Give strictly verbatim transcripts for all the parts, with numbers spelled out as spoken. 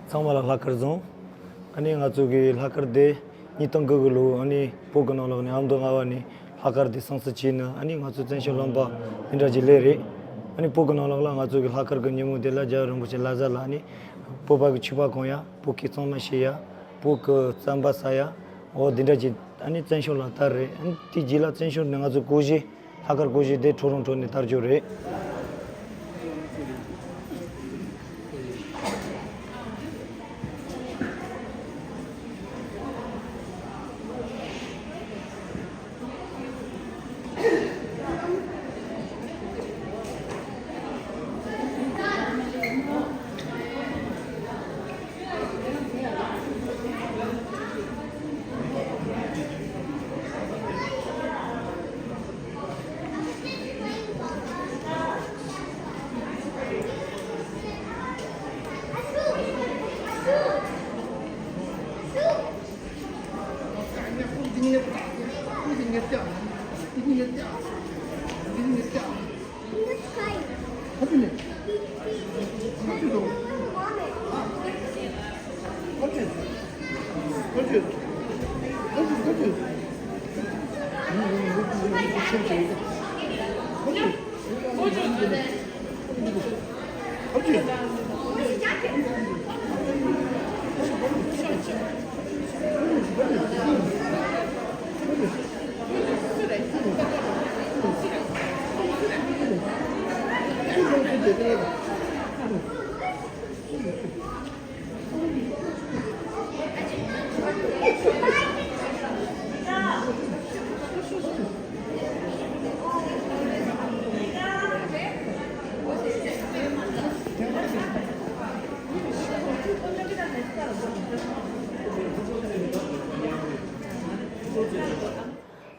ཚང་མ་ལ་ལྷག་དཀར་བཟང་། ཨ་ནི་ང་ཚོ་གི་ལྷག་དཀར་དེ་ཉིས་སྟོང་དགུ་གི་ལོ་ཨ་ནི་བོད་གི་ནང་ལོགས་ནས་ཨ་མདོ་རྔ་བ་ནས་ལྷག་དཀར་དེ་གསར་འཛུགས་བྱས་ནས། ཨ་ནི་ང་ཚོ་བཙན་བྱོལ་ལུང་པ་འདི་འདྲ་ཅིག་སླེབས་རེད། ཨ་ནི་བོད་གི་ནང་ལོགས་ལ་ང་ཚོ་གི་ལྷག་དཀར་གི་ཉིན་མོ་དེ་ལ་རྒྱལ་བ་རིན་པོ་ཆེ་བླ་གཟའ་ལ་ཨ་ནི་བོད་པ་གི་ཕྱུ་པ་གོན་ཡ། བོད་སྐད་གཙང་མ་བཤད་ཡ། བོད་གི་རྩམ་པ་ཟ་ཡ། འོ་འདི་འདྲ་ཅིག་ཨ་ནི་བཙན་བྱོལ་ལ་དར་རེད། ཨ་ནི་དེ་རྗེས་ལ་བཙན་བྱོལ་ནས་ང་ཚོ་གོས་གཞས། ལྷག་དཀར་གོས་གཞས་དེ་འཕྲོ་རུ་འཕྲོ་ནས་དར་རྒྱུ་རེད།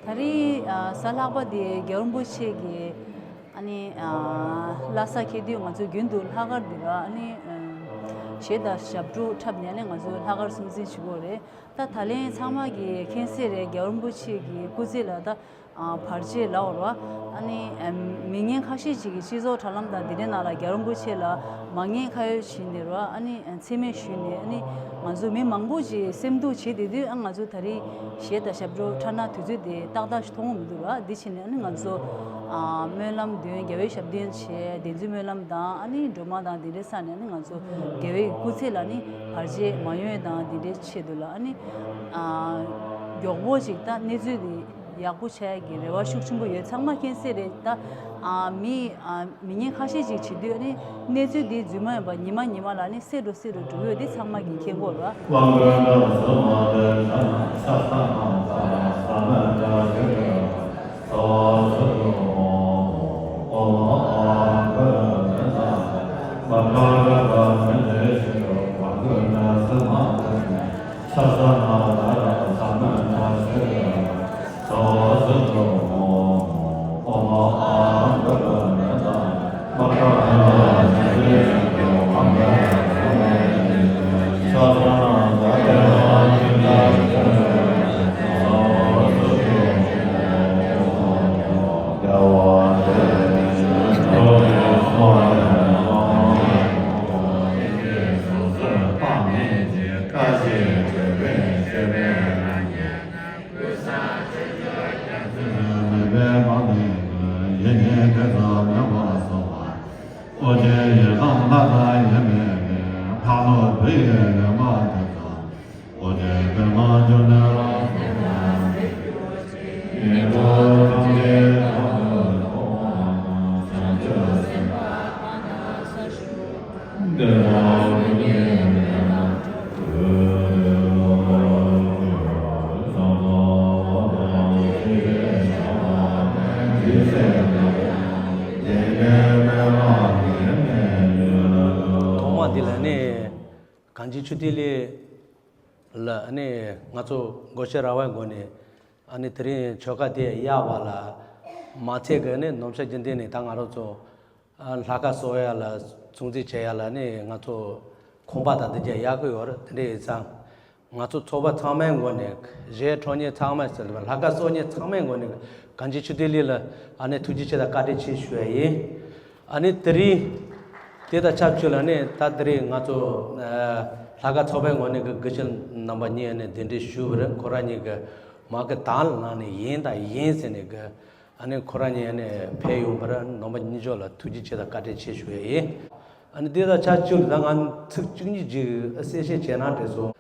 ད་རེས་ཨ་གཟའ་ལྷག་པ་དེ་རྒྱལ་བ་རིན་པོ་ཆེ་གི་ཨ་ནི་ཨ་བླ་གཟའ་འཁེལ་དུས་ང་ཚོ་རྒྱུན་དུ་ལྷག་དཀར་འདི་ག་ཨ་ནི་ཨ་གཞས་དང་ཞབས་བྲོ་འཁྲབ་ནས་ཨ་ནི་ང་ཚོ་ལྷག་དཀར་སྲུང་བརྩི་བྱེད་ཀྱི་ཡོད་རེད། ད་ད་ལན་ཚང་མ་གི་མཁྱེན་གསལ་རེད། རྒྱལ་བ་རིན་པོ་ཆེ་གི་སྐུ་ཚེ་ལ་ད་ཨ་བར་ཆད་ལབ་དགོས་རེད་བ། ཨ་ནི་ཨ་མི་ངན་ཁ་ཤས་ཤིག་གིས་སྤྱི་ཚོགས་དྲ་ལམ་དང་དེ་འདྲའི་ནང་ལ་རྒྱལ་བ་རིན་པོ་ཆེ་ལ་མ་ངན་ཁ་གཡོགས་བྱས་ནས་རེད་བ། ཨ་ནི་མཚན་སྨད་ཞུས་ནས། ཨ་ནི་ང་ཚོ་མི་མང་པོ་ཞིག་སེམས་སྡུག་བྱེད་བསྡད་དུས། ཨ་ང་ཚོ་ད་རེས་གཞས་དང་ཞབས་བྲོ་འཁྲབ་ན་དུས་ཚོད་དེ་ཏག་ཏག་ཞིག་མཐོང་གི་མི་འདུག་ར། འདི་བྱས་ནས་ཨ་ནི་ང་ཚོ་ཨ་སྨོན་ལམ་འདོན། རྒྱལ་བའི་ཞབས་བརྟན་བྱས། བདེན་རྫུན་སྨོན་ལམ་དང་ཨ་ནི་སྒྲོལ་མ་དང་དེ་འདྲའི་བསགས་ནས། ཨ་ནི་ང་ཚོ་རྒྱལ་བའི་སྐུ་ཚེ་ལ་ནི་བར་ཆད་མ་ཡོང་ཡ་དང་དེ་འདྲའི་ཆེད་དུ་ལ། ཨ་ནི་ཨ་མགྱོགས་པོ་ཞིག་ད་གནས་ཚུལ་དེ་ཡག་པོ་ཆགས་ཡ་གི་རེ་བ་ཤུགས་ཆེན་པོ་ཡོད། ཚང་མ་མཁྱེན་གསལ་རེད། ད་ཨ་མི་ཨ་མི་ངན་ཁ་ཤས་ཤིག་བྱེད་དུས་ཨ་ནི་གནས་ཚུལ་འདི་རྫུན་མ་ཡིན་པ་ཉི་མ་ཉི་མ་ལ་ནི་གསལ་འགྲོ་གསལ་འགྲོ་འགྲོ་གི་ཡོད། འདི་ཚང་མ་གིས་མཁྱེན་གྱི་ཡོད་རེད་བ། ཐོག་མ་འདི་ལ་ནི་གངས་ཅན་ཆོས་སྡེ་གླིང་ལ་ནི་ང་ཚོ་སྒོ་ཤེས་ར་བའི་སྒོ་ནས། ཨ་ནི་དེ་རིང་ཆོལ་ཁ་དེ་ཡག་པ་ལ་མ་ཚད་ཀྱི་ནི་ནོམ་ཤ་རྒྱུན་ལྡན་ནས་ད་ང་རང་ཚོ་ཨ་ལྷ་ཁང་གསོ་ཡ་ལ་སྲུང་བརྩི་བྱེད་ཡ་ལ་ནི་ང་ཚོ་ཁང་པ་དང་དེ་གྱད་ཡག་གི་ཡོད་རེད། དེ་འདྲ་ཡིན་ཙང་ང་ཚོ་ཚོགས་པ་ཚང་མའི་ངོས་ནས། གཞས་འཁྲབ་མཁན་ཚང་མ་ཟེར་ལ་ལྷ་ཁང་གསོ་མཁན་ཚང་མའི་ངོས་ནས་གངས་ཅན་ཆོས་སྡེ་གླིང་ལ་ཨ་ནི་ཐུགས་རྗེ་ཆེ་དང་བཀའ་དྲིན་ཆེ་ཞུ་ཡ་ཡིན། ཨ་ནི་དེ་རིང་ དེ་དང་ཆབས་ཅིག་ལ་ནི་ད་དེ་རིང་ང་ཚོ་ལྷག་དཀར་ཚོགས་པའི་ངོས་ནས་གི་དགེ་བཤེས་རྣམ་པ་གཉིས་ནས་གདན་འདྲེན་ཞུས་པ་རེད། ཁོ་རང་གཉིས་ཀྱི་མ་གི་དང་ལ་ནི་ཡིན་དང་ཡིན་ཟེར་ནས་གི་ཨ་ནི་ཁོ་རང་གཉིས་ནས་ཕེབས་ཡོང་པར་རྣམ་པ་གཉིས་ཆོག་ལ་ཐུགས་རྗེ་ཆེ་དང་བཀའ་དྲིན་ཆེ་ཞུ་ཡས་ཡིན། ཨ་ནི་དེ་དང་ཆབས་ཅིག་ལ་ད་ང་ཚིག་བཅུ་གཉིས་ཅིག་གསལ་བཤད་བྱས་ན་འགྲིག་སོང་།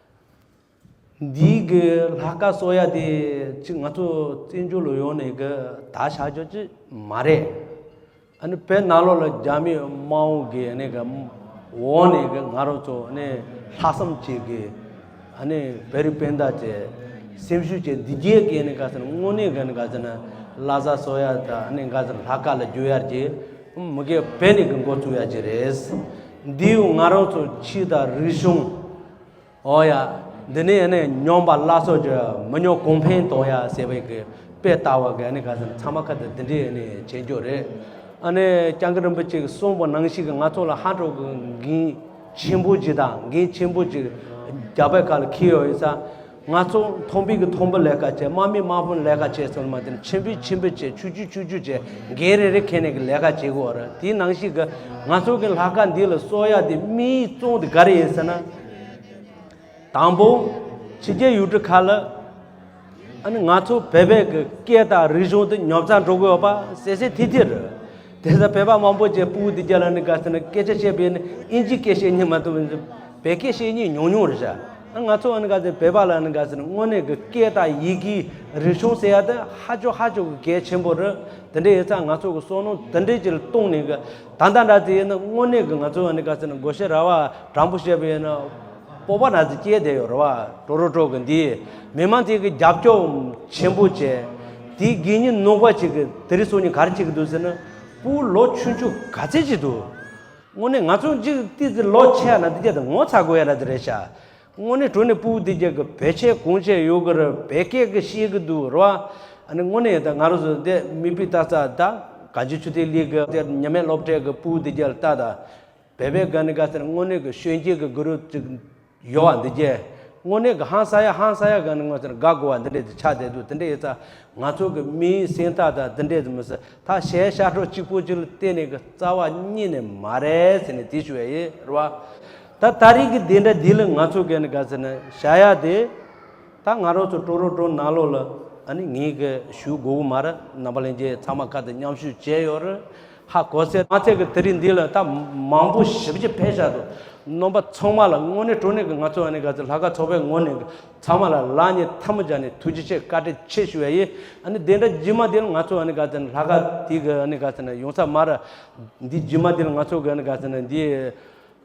འདིའི་གི་ལྷག་དཀར་གསོ་ཡ་དེ་ཅིག་ང་ཚོ་བཙན་བྱོལ་ལ་ཡོང་ནས་གི་ད་བྱ་རྒྱུ་ཅིག་མ་རེད། ཨ་ནི་བོད་ནང་ལོགས་ལ་རྒྱ་མི་དམག་དཔུང་གི་ཨ་ནི་གི་འོག་ནས་གི་ང་རང་ཚོ་ཨ་ནི་ལྷག་བསམ་ཅིག་གི་ཨ་ནི་བོད་རིགས་སྤུན་ཟླ་ཅིག་སེམས་ཤུགས་ཅིག་འདི་རྒྱལ་གི་ཨ་ནི་ག་ཟེར་ན་དངོས་གནས་གི་ཨ་ནི་ག་ཟེར་ན་ལྷ་ས་གསོ་ཡ་དང་ཨ་ནི་ག་ཟེར་ན་ལྷག་དཀར་ལ་རྒྱུག་ཡ་ཅིག་མི་གི་བོད་ནས་གི་འགོ་བཙུགས་ཡ་ཅིག་རེད། འདི་ཡང་ང་རང་ཚོ་ཆོས་དང་རིག་གཞུང་། ཨོ་ཡ། འདི་ནས་ཨ་ནི་སྨྱོན་པ་བླ་སྲོག་གི་མི་ཉོ་གོང་འཕེལ་གཏོང་ཡ་ཟེར་བའི་གི་དཔེ་ལྟ་བ་གི་ཨ་ནི་ག་ཟེར་ཚང་མ་ཁ་དེ་འདི་འདྲས་ཨ་ནི་བྱེད་རྒྱུ་རེད། ཨ་ནི་སྐྱབས་མགོན་རིན་པོ་ཆེ་གི་གསུངས་པ་ནང་བཞིན་གི་ང་ཚོ་ལ་ཧ་འགྲོ་གི་འགན་ཆེན་པོ་ཅིག་དང་འགན་ཆེན་པོ་ཅིག་རྒྱ་བོད་ཁ་ལ་འཁྱེར་ཡོད་ཡིན་ས། ང་ཚོ་མཐོན་པོའི་གི་མཐོན་པོ་ལས་ཀ་བྱེད། དམའ་མོའི་དམའ་མོ་ལས་ཀ་བྱེད་ཟེར་མ་དེ་ནི་ཆེན་པོའི་ཆེན་པོ་བྱེད། ཆུང་ཆུང་ཆུང་ཆུང་བྱེད། འགན་རེ་རེ་འཁྱེར་ནས་གི་ལས་ཀ་བྱེད་དགོས་རེད། དེའི་ནང་བཞིན་གི་ང་ཚོ་གི་ལྷག་དཀར་འདི་ལ་གསོ་ཡ་དེ་དམིགས་བཙུན་དེ་ག་རེ་ཡིན་ཟེར་ན། དང་པོ། ཕྱི་རྒྱལ་ཡུལ་གྲུ་ཁག་ལ་ཨ་ནི་ང་ཚོ་བོད་པའི་གི་སྐད་དང་རིག་གཞུང་དེ་ཉོབ་ཚ་འགྲོ་གི་ཡོད་པ་གསལ་གསལ་ཐིག་ཐིག་རེད། དེ་ཚོ་བོད་པ་མང་པོ་ཅིག་སྤུ་གུ་དེ་རྒྱ་ལ་ནི་ག་ཟེར་ན་སྐད་ཆ་བཤད་པའི་ནི་ཨིན་ཇི་སྐད་བཤད་མཁན་མ་གཏོགས་བོད་སྐད་བཤད་མཁན་ཉུང་ཉུང་རེད་ཤག་ཨ་ང་ཚོ་ཨ་ནི་ག་ཟེར་བོད་པ་ལ་ནི་ག་ཟེར་ན་དངོས་གནས་གི་སྐད་དང་ཡི་གེ་རིག་གཞུང་ཟེར་ཡ་དེ་ཧ་ཅང་ཧ་ཅང་གི་གལ་ཆེན་པོ་རེད། དེ་འདྲ་ཡིན་ཙང་ང་ཚོ་གི་བསོད་ནམས་དེ་འདྲ་ཅིག་ལ་བཏང་ནས་གི་ད་ལྟ་འདྲ་ཅིག་ཡིན་ན་དངོས་གནས་གི་ང་ཚོ་ཨ་ནི་ག་ཟེར་ན་སྒོར་གཞས་ར་བ་དྲང་པོ་བཤད་པ་ཡིན་ན། སྤོབས་པ་ན་ཚ་སྐྱེས་བསྡད་ཡོད་རེད་བ། ཀྲོ་རོ་ཀྲོ་གི་འདི་མི་མང་དེ་གི་རྒྱབ་སྐྱོར་ཆེན་པོ་བྱས། དེའི་དགེ་བསྙེན་ནོར་བ་ཅིག་གི་དེ་རིང་སང་ཉིན་ག་རེ་བྱེད་ཀྱི་འདུག་ཟེར་ན། སྤུ་གུ་ལོ་ཆུང་ཆུང་ག་ཚད་ཅིག་འདུག་དངོས་གནས་ང་ཚོ་གཅིག་ཏི་ཙི་ལོ་ཆེ་ཡ་ན་དེ་རྒྱ་དང་ངོ་ཚ་དགོས་ཡ་ན་དེ་རེད་ཤག་དངོས་གནས་དྲང་གནས་སྤུ་གུ་དེ་རྒྱ་གི་བེད་སྤྱད་གང་བྱས་ཡོད་གི་རེད། བོད་སྐད་གི་ཤེས་གི་འདུག་རེད་བ། ཨ་ནི་དངོས་གནས་ད་ང་རང་ཚོ་དེ་མིག་དཔེ་ལྟ་ས་ད་གངས་ཅན་ཆོས་ལྡན་གླིང་གི་དེ་ཉི་མའི་སློབ་གྲྭའི་གི་སྤུ་གུ་དེ་རྒྱ་ལ་ལྟ་ད། བོད་པའི་ག་ནི་ག་ཟེར་དངོས་གནས་ཀྱི་གཞོན་སྐྱེས་ཀྱི་གུ་རུ་ཅིག་ཡོད་པ་འདི་རྒྱས། དངོས་གནས་ཀྱི་ཧང་སང་ཡ་ཧང་སང་ཡ་ག་ནི་ང་ཚོར་དགའ་དགོས་པ་འདི་འདྲས་ཅིག་ཆགས་བསྡད་འདུག་དེ་འདྲས་ཡིན་ཙང་ང་ཚོ་གི་མིའི་སེམས་ཐག་དང་འདི་འདྲས་ཅིག་མི་སྲིད་ད་གཞས་ཤ་ཁྲག་གཅིག་པོ་ཅིག་ལ་བརྟེན་ནས་ཀྱི་རྩ་བ་ཉིད་ནས་མ་རེད་ཟེར་ནས་དེ་ཞུ་ཡ་ཡིན་རེད་བ། ད་ད་རེས་ཀྱི་དེ་འདྲ་འདི་ལ་ང་ཚོ་ག་ནི་ག་ཟེར་ན་བྱ་ཡ་དེ། ད་ང་རང་ཚོ་ཀྲོ་རོ་ཀྲོ་ནང་ལོགས་ལ་ཨ་ནི་ངེད་ཀྱི་ཞུ་དགོས་ཀྱི་མ་རེད། རྣམ་པ་ལྷན་རྒྱས་ཚང་མ་ཁ་དང་མཉམ་ཞུགས་བྱས་ཡོད་རེད། ཧ་གོ་སོང་། མ་ཚད་ཀྱི་དེ་རིང་འདི་ལ་ད་མང་པོ་ཞེ་པོ་ཅིག་ཕེབས་བཞག་འདུག་རྣམ་པ་ཚང་མ་ལ་དངོས་གནས་དྲང་གནས་ཀྱི་ང་ཚོ་ཨ་ནི་ག་ཚོད་ལྷག་དཀར་ཚོགས་པའི་ངོས་ནས་ཚང་མ་ལ་ལག་གཉིས་ཐལ་མོ་སྦྱར་ནས་ཐུགས་རྗེ་ཆེ་བཀའ་དྲིན་ཆེ་ཞུ་ཡ་ཡིན། ཨ་ནི་དེ་འདྲ་རྗེས་མ་དེ་ལ་ང་ཚོ་ཨ་ནི་ག་ཚོད་ལྷག་དཀར་དེ་གི་ཨ་ནི་ག་ཚོད་ཡོང་ས་མ་རེད། འདི་རྗེས་མ་དེ་ལ་ང་ཚོ་གི་ཨ་ནི་ག་ཚོད་འདི།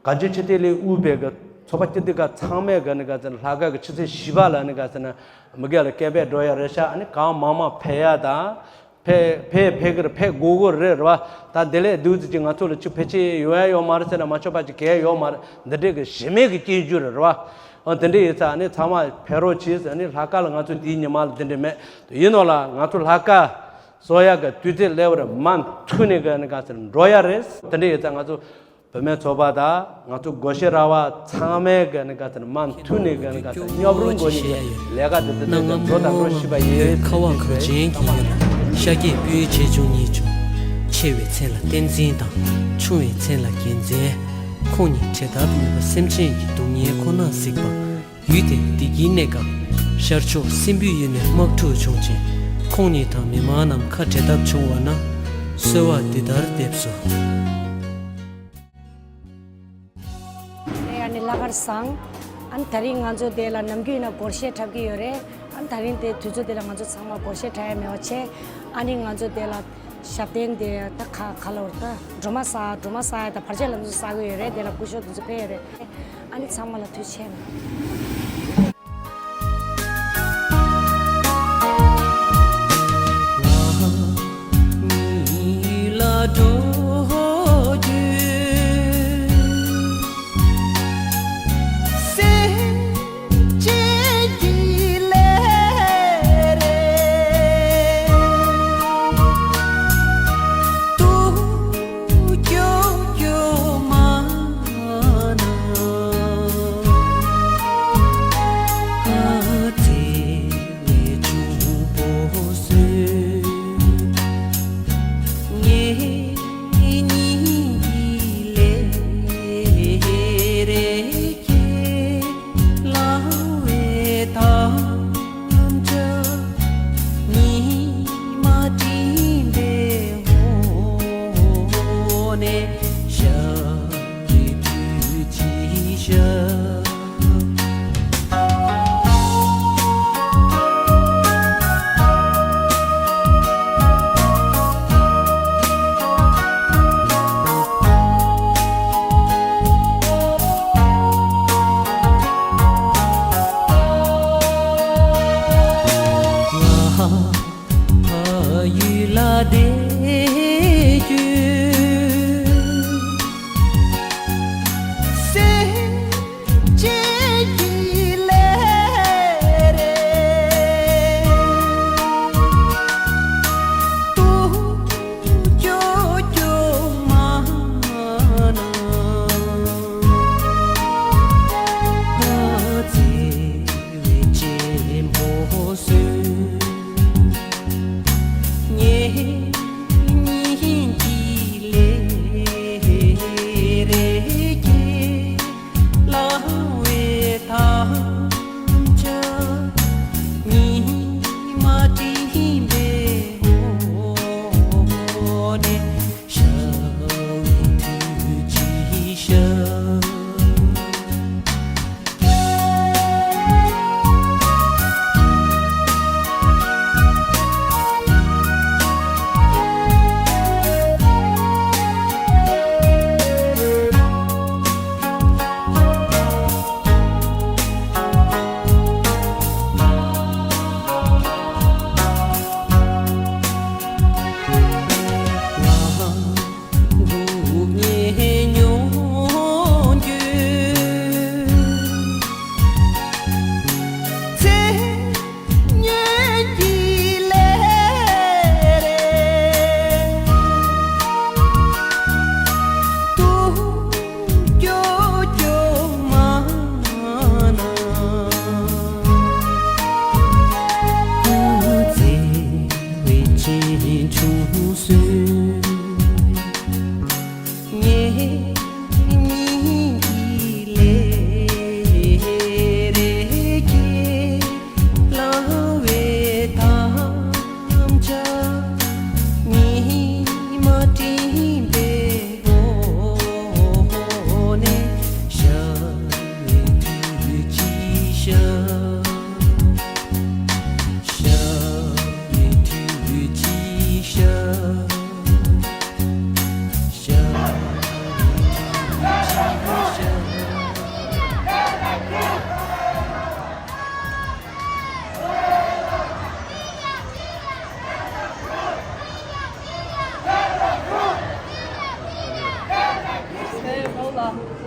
གངས་ཅན་ཆོས་ལྡན་གླིང་དབུས་པའི་གི་ཚོགས་པ་སྐྱིད་སྡུག་ཁག་ཚང་མས་གི་ནི་ག་ཚོད་ལྷག་དཀར་གི་ཆུ་ཚོད་བཞི་པ་ལ་ནི་ག་ཚོད་ན་མི་སྒེར་ལ་སྐད་འབོད་འགྲོ་ཡ་རེད་ཤག་ཨ་ནི་གང་མང་མང་ཕེབས་ཡ་དང་། ཕེབས་ཕེབས་ཕེབས་གི་རེད། ཕེབས་དགོས་གི་རེད་རེད་བ། ད་དེ་ལས་སྡུག་ཙི་ཅིག་ང་ཚོ་ལ་ཅིག་ཕལ་ཆེར་ཡོང་ཡ་ཡོད་མ་རེད་ཟེར་ན་མ་ཆོག་པ་ཅིག་གལ་ཡོད་མ་རེད། འདི་འདྲས་གི་གཞི་མེད་གི་སྐྱོན་བརྗོད་རེད་རེད་བ། ཨ་དེ་འདྲས་ཡིན་ཙང་ཨ་ནི་ཚང་མ་ཕེབས་རོགས་གྱིས། ཨ་ནི་ལྷག་དཀར་ལ་ང་ཚོ་དེའི་ཉི་མ་ལ་དེ་འདྲས་མེད་ཡིན་ནོ་ལ་ང་ཚོ་ལྷག་དཀར་གསོ་ཡ་གི་དུས་ཚོད་སླེབས་པ་རེད། མུ་མཐུད་ནས་གི་ནི་ག་ཚོད་འགྲོ་ཡ་རེད། དེ་འདྲས་ཡིན་ཙང་ང་ཚོ། བུད་མེད་ཚོགས་པ་དང་ང་ཚོ་སྒོར་གཞས་ར་བ་ཚང་མས་ག་ནི་ག་ཚོད་མུ་མཐུད་ནས་ག་ནི་ག་ཚོད་སྙོབ་རུང་སྒོ་ནས་ལས་ཀ་དེ་དེ་དེ་འགྲོ་དང་འགྲོ་བཞིན་པ་ཡིན། ཁ་བ་གངས་ཅན་གྱི་ཡུལ་ལ་ཤཱཀྱའི་སྤུན་ཆེ་ཆུང་གཉིས་བྱུང་། ཆེ་བའི་མཚན་ལ་བསྟན་འཛིན་དང་ཆུང་བའི་མཚན་ལ་རྒྱལ་མཚན། ཁོང་གཉིས་བྲལ་ཐབས་མེད་པར་སེམས་ཅན་གྱི་སྡུག་བསྔལ་ཁོ་ན་གཟིགས་པ། ཡུལ་དེར་བདེ་སྐྱིད་གནས་སྐབས་ཤར་ཕྱོགས་སྲིན་པོའི་ཡུལ་ནས་དམག་འཁྲུག་བྱུང་རྗེས་ཁོང་གཉིས་དང་མི་མང་རྣམས་ཁ་བྲལ་ཐབས་བྱུང་བ་ན་གསོལ་བ་འདི་ལྟར་འདེབས་སོ། ཨ་ནི་ལྷག་དཀར་བཟང་། ཨ་ནི་དེ་རིང་ང་ཚོ་དེ་ལ་ནམ་རྒྱུན་ཡིན་ན་སྒོར་གཞས་འཁྲབ་ཀྱི་ཡོད་རེད། ཨ་ནི་དེ་རིང་དེ་དུས་ཚོད་དེ་ལ་ང་ཚོ་ཚང་མ་སྒོར་གཞས་འཁྲབ་ཡ་མེད་པ་བྱས། ཨ་ནི་ང་ཚོ་དེ་ལ་ཞབས་བརྟན་དེ་ད་ག་ག་ལ་བར་ད་སྒྲོལ་མ་ཟ་སྒྲོལ་མ་ཟ་ཡ་ད་བར་ཆད་ལ་ཚོ་ཟ་གི་ཡོད་རེད། དེ་ལ་སྐུ་ཞབས་དེ་ཚོ་ཕེབས་ཡོད་རེད། ཨ་ནི་ཚང་མ་ལ་ཐུགས་རྗེ་ཆེ་གནང་།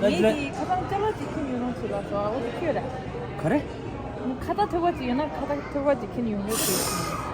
ངེད་ཀྱི་ཁ་སང་ཅ་ལག་ཅིག་ཁྱེར་ཡོང་རོགས་བྱེད་ལབ་སོང་། འོ་དེ་ཁྱེར་ར། ག་རེ། ཁ་བརྡ་ཐོལ་པ་ཅིག་ཡོད་ན་ཁ་བརྡ་ཐོལ་པ་ཅིག་ཁྱེར་ཡོང་རོགས་བྱེད།